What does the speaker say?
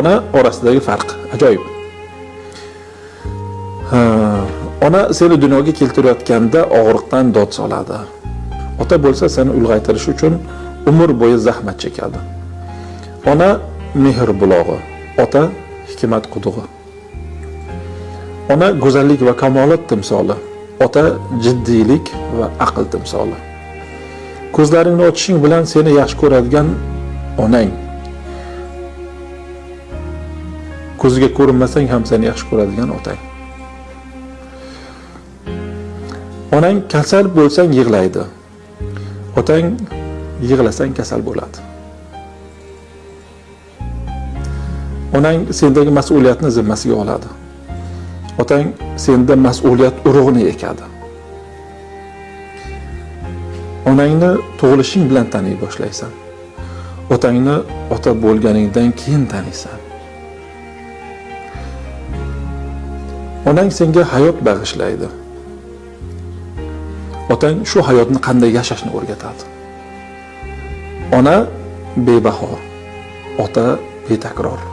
Ona orasidagi farq ajoyib. Ona seni dunyoga keltirayotganda og'riqdan dod soladi. Ota bo'lsa seni ulg'aytirish uchun umr bo'yi zahmat chekadi. Ona mehr bulog'i, ota hikmat qudug'i. Ona go'zallik va kamolot timsoli, ota jiddiylik va aql timsoli. Ko'zlaringni ochishing bilan seni yaxshi ko'radigan onang. Ko'ziga ko'rinmasang ham seni yaxshi ko'radigan otang. Onang kasal bo'lsang yig'laydi. Otang yig'lasang kasal bo'ladi. Onang sendagi mas'uliyatni zimmasiga oladi. Otang senda mas'uliyat urug'ini ekadi. Onangni tug'ilishing bilan taniy boshlaysan. Otangni ota bo'lganingdan keyin taniysan. Onang senga hayot bag'ishlaydi. Otang shu hayotni qanday yashashni o'rgatadi. Ona bebaho, ota betakror.